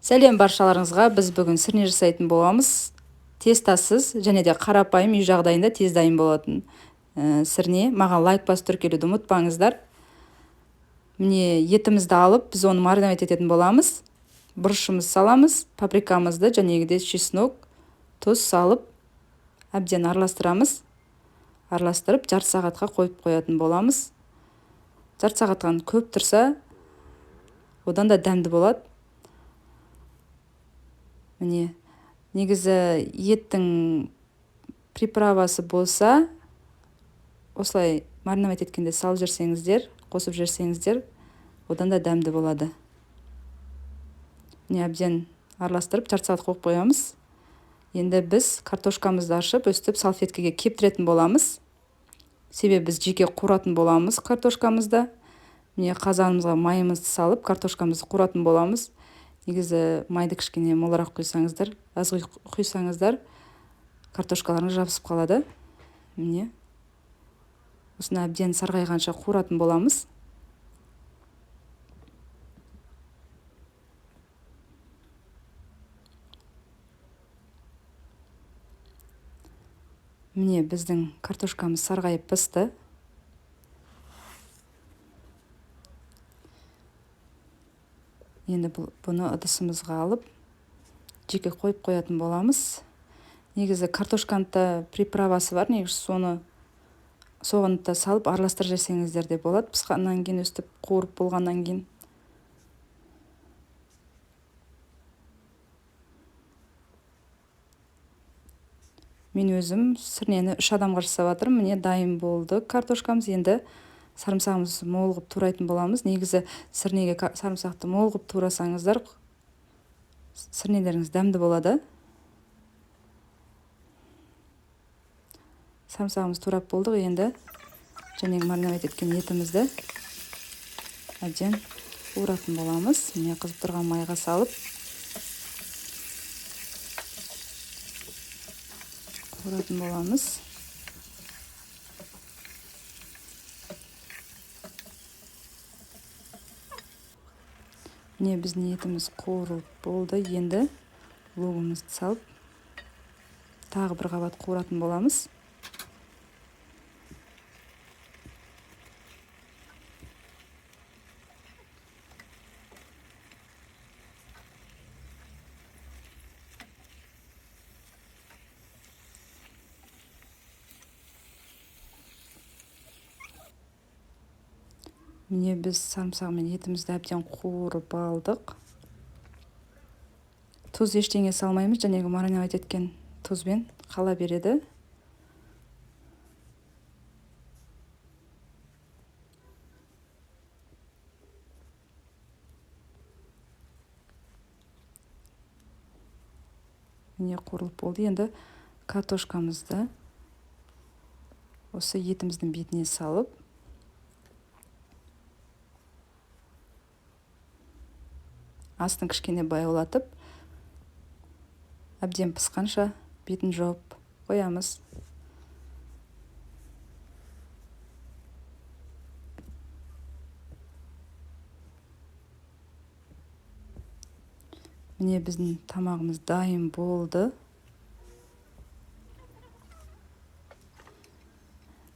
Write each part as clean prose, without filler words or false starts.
Сәлем баршаларыңызға. Біз бүгін сірне жасайтын боламыз. Тестасыз және де қарапайым үй жағдайында тез дайын болатын сірне. Маған лайк басып тіркелуді ұмытпаңыздар. Міне, етімізді алып, біз оны мариновать ететін боламыз. Бұрышымызды саламыз, паприкамызды және де чеснок, тұз салып, әбден араластырамыз. Араластырып, жарты сағатқа қойып қоятын боламыз. Жарты сағаттан көп тұрса, одан да дәмді болады. Міне, негізі еттің приправасы болса, осылай мариновать еткенде салып жіберсеңіздер, қосып жіберсеңіздер, одан да дәмді болады. Міне, әбден араластырып, жарты сағат қойып қоямыз. Енді біз картошкамызды ашып, өстіп салфеткеге кептіретін боламыз. Себебі біз жеке қуыратын боламыз картошкамызды. Міне, қазанымызға майымызды салып, картошкамызды қуыратын боламыз. Негізі майды кішкене молырақ құйсаңыздар, аз құйсаңыздар, картошкаларыңыз жабысып қалады. Міне, осыны әбден сарғайғанша қуыратын боламыз. Міне, біздің картошкамыз сарғайып пісті. Енді бұны ыдысымызға алып, жеке қойып қоятын боламыз. Негізі картошканың да приправасы бар, негізі соны да салып араластырып жесеңіздер де болады. Пысқаннан кейін, өстіп қуырып болғаннан кейін. Мен өзім сірнені 3 адамға жасап жатырмын. Міне, дайын болды картошкамыз. Енді сарымсағымызды мол қылып турайтын боламыз. Негізі сірнеге сарымсақты мол қылып турасаңыздар, сірнелеріңіз дәмді болады. Сарымсағымызды турап болдық. Енді және мариновать еткен етімізді әбден қуыратын боламыз. Міне, қызып тұрған майға салып қуыратын боламыз. Міне, біздің етіміз қуырылып болды. Енді лугымызды салып, тағы бір қабат қуыратын боламыз. Міне, біз сарымсағы мен етімізді әбден қуырып алдық. Тұз ештеңе салмаймыз, жәнегі мариновать еткен тұзбен қала береді. Міне, қуырылып болды. Енді картошкамызды осы етіміздің бетіне салып, астын кішкене баяулатып, әбден пысқанша бетін жауып қоямыз. Міне, біздің тамағымыз дайын болды.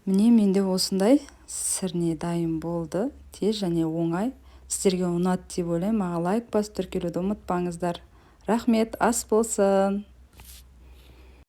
Міне, менде осындай сірне дайын болды. Тез және оңай. Сіздерге ұнады деп ойлаймын. Маған лайк басып тіркелуді ұмытпаңыздар. Рахмет, ас болсын.